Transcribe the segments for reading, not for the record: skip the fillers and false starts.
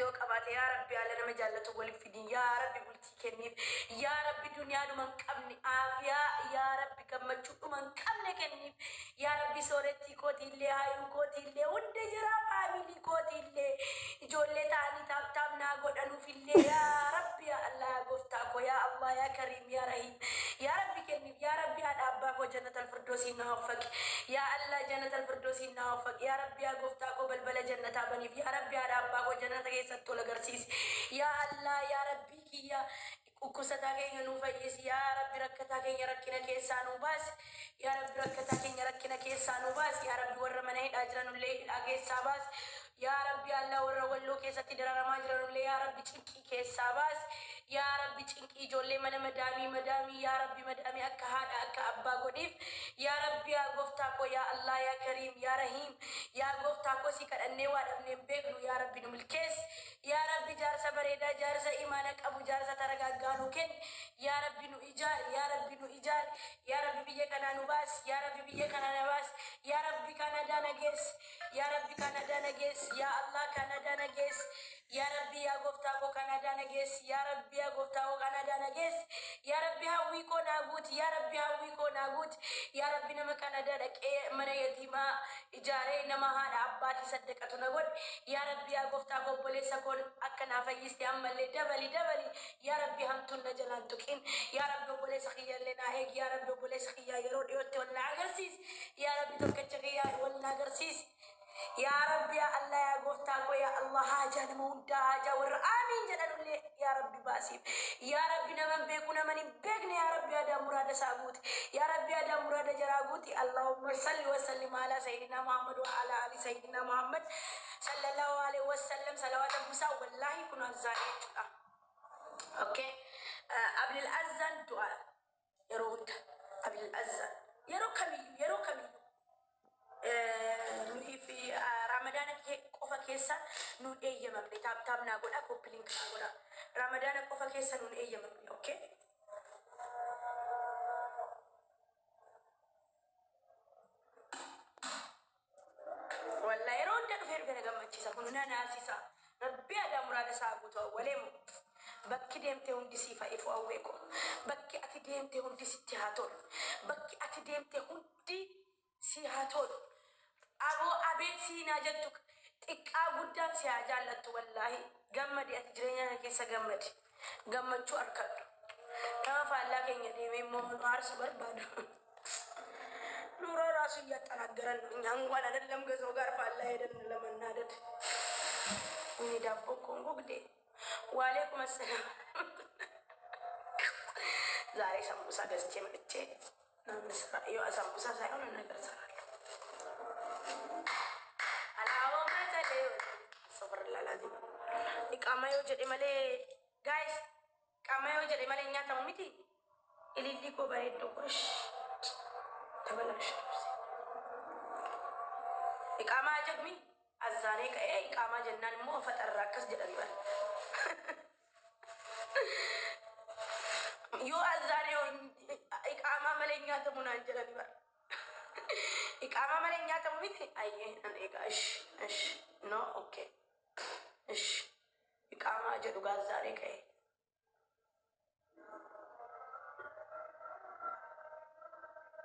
Jaallatu yoo qabaate, yaa Rabbi, haala nama jaallatu waliif fidin. Yaa Rabbi, bultii kenniif. Yaa Rabbi, duniyaadhuma hin qabne aafiyaa, yaa Rabbi, gammachuudhuma hin qabne kenniif. Yaa Rabbi, soorettii kootiillee, haayuu kootiillee, hunda jiraa family kootiillee, ijoollee ta'anii tap tap naa godhanuufillee, yaa Rabbi, yaa Allah, yaa gooftaa koo, yaa Allah, yaa Kariim, yaa Rahiim, yaa Rabbi, kenniif. Yaa Rabbi, haadha abbaa koo Jannatal Firdoosiin naa waffaqi. Yaa Allah, Jannatal Firdoosiin naa waffaqi. Yaa Rabbi, yaa gooftaa koo, balbala jannataa baniif. Yaa Rabbi, haadha abbaa koo jannata keessatti ol agarsiisi. Yaa Allah, yaa Rabbii kiyya, dhukkubsataa keenya nuu fayyisi. Yaa Rabbi, rakkataa keenya rakkina keessaa nuu baasi. Yaa Rabbi, rakkataa keenya rakkina keessaa nuu baasi. Yaa Rabbi, warra mana hidhaa jiranullee hidhaa keessaa baasi. Yaa Rabbi Allah, warra Walloo keessatti dararamaa jiranullee, yaa Rabbi, cinqii keessaa baasi. Yaa Rabbi, cinqii ijoollee mana madaamii madaamii, yaa Rabbi, madaamii akka haadha akka abbaa godhiif. Yaa Rabbi, yaa gooftaa koo, yaa Allah, yaa Kariim, yaa Rahiim, yaa gooftaa koo, si kadhannee waa dhabnee hin beeknu. Yaa Rabbi, nu milkeessi. Yaa Rabbi, jaarsa bareedaa, jaarsa imaana qabu, jaarsa taragaaggaa nu kenni. Yaa Rabbi, nu ijaari. Yaa Rabbi, nu ijaari. Yaa Rabbi, biyya kanaa nu baasi. Yaa Rabbi, biyya kanaa na baasi. Yaa Rabbi, Kaanadaa na geessi. Yaa Rabbi, Kaanadaa na geessi. Yaa Allah, Kaanadaa na geessi. Yaa Rabbi, yaa gooftaa koo, Kaanadaa na geessi. Yaa Rabbi, yaa gooftaa koo, Kaanadaa na geessi. Yaa Rabbi, hawwii koo naa guuti. Yaa Rabbi, hawwii koo naa guuti. Yaa Rabbi, nama Kaanadaa dhaqee mana yatiimaa ijaaree nama haadha abbaatii saddaqatu na godhi. Yaa Rabbi, yaa gooftaa koo, obboleessa koon akka naa fayyiste ammallee dabali, dabali. Yaa Rabbi, hamtuun na jalaan tuqin. Yaa Rabbi, obboleessa kiyyallee naa eegi. Yaa Rabbi, obboleessa kiyyaa yeroo dhiyootti wal na agarsiisi. Yaa Rabbi, tokkicha kiyyaa wal na agarsiisi. Yaa Rabbi, yaa Allah, yaa gooftaa koo, yaa Allah, haajaa nama hundaa, haajaa warra aamiin jedhanullee, yaa Rabbi, baasiif. Yaa Rabbi, naman beeku, naman hin beekne, yaa Rabbi, aadaa muraada isaa guuti. Yaa Rabbi, aadaa muraada jaraa guuti. Allahumma salli wa sallim ala sayyidina Muhammad wa ala ali sayyidina Muhammad sallallahu alaihi wasallam. Salawaata buusaa. Wallaahi kun azzaanii jechuudha. Okay. Ablil azzaan du'a yeroo hunda, ablil azzaan yeroo kamiyyuu, yeroo kamiyyuu, nuyi fi Ramadaana qofa keessa nuun eeyyamamne. Tap tap naa godha, copy link naa godha. Ramadaana qofa keessa nuun eeyyamamne. Okay. Wallaahi yeroo hunda dhufee dhufee na gammachiisa kun, na naasisa. Rabbi aadaa muraada isaa guutu. Awwalee moo bakki deemte hundi siif haa ifu. Awwee koo, bakki ati deemte hundi sitti haa tolu. Bakki ati deemte hundi si haa tolu. Aboo abeet siinaa jettu, xiqqaa guddaan si haa jaallattu. Wallaahi gammadi, ati jireenya kana keessa gammadi, gammachuu arkadhu. Nama faallaa keenya deemee immoo nu aarsu barbaadu. ኑሮ ራሱ እያጠናገረን ነው። እኛ እንኳን አይደለም ከሰው ጋር ፋላ ሄደን ለመናደድ። እኔ ዳቦ ኮንጎ ግዴ። ዋሌኩም አሰላም። ዛሬ ሰንቡሳ ገዝቼ መጥቼ ምናምን ስራ፣ ሰንቡሳ ሳይሆን ነገር እሰራለሁ። Alaabaa malee astaghfirullah. Iqaamaa yoo jedhe malee, guys, iqaamaa yoo jedhe malee nyaatamu miti. Ilillii koo, bareedduu koo, ተበላሽ። Iqaamaa jedhumi azzaanee ka'ee iqaamaa jennaan immoo faxarra akkas jedhani bara. Yoo azzaanee iqaamaa malee nyaatamu naan jedhani bara. Iqaamaa malee nyaatamu miti. Ayyee, nan eegaa. Ish, ish, no, okay, ish, iqaamaa jedhu gaazzaanee ka'ee.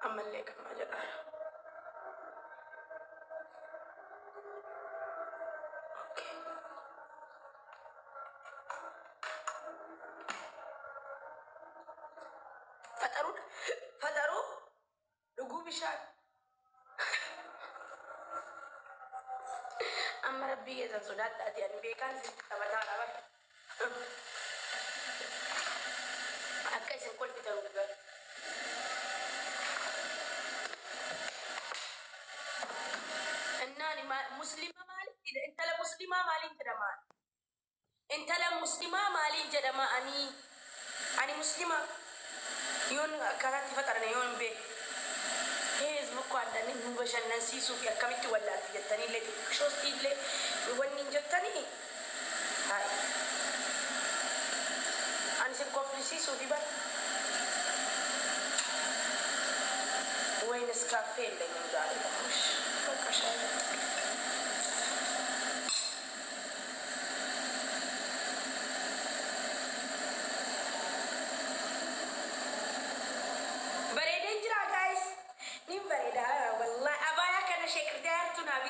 Ammallee iqaamaa jedhaara. Okay. Faxaruu, faxaruu, dhuguu bishaan. Amma rabbii keessan sodaadhaati, ani beekaan isin taphataa qaba. Akka isin kolfitan bara. Innaani muslima maaliin jedha? Intala muslimaa maaliin jedhama? Intala muslimaa maaliin jedhama? Ani muslima yoon akkanaatti faxarane yoon hin beeku. ህዝብ እኮ አንዳንዴ nu bashannansiisuu fi akkamitti wallaalti jettanii illee xiqqishoosti illee wanni hin jettanii. Hayi, ani isin koflisiisuu fi bara ወይ ነስካፌ የለኝም ዛሬ ደግሞ። እሺ በቃ ሻይ ጠጣ።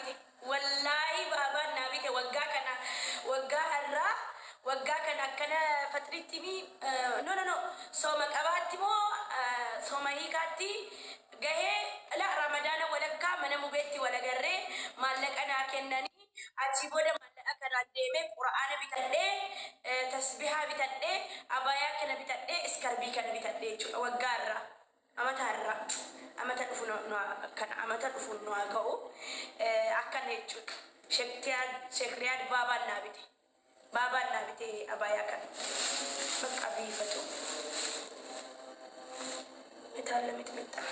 bite. Wallaahi baabaan naa bite waggaa kana, waggaa har'aa, waggaa kana akkana faxiritti mi, no, no, no, sooma qabaatti moo sooma hiikaatti gahee la Ramadaana walakkaa mana mubeetti walagarree maallaqa naa kennanii, achii booda maallaqa kanaan deemee Qura'aana bitadhee, tasbihaa bitadhee, abayaa kana bitadhee, iskarbii kana bitadhee jechuudha waggaa irraa. Amata irraa amata dhufu kana amata dhufu nu haa ga'u, akkana jechuudha. Sheekriyaad baabaan naa bite. Baabaan naa bite abayaa kana. Bakka biifatu. Itaalla mixmixaa.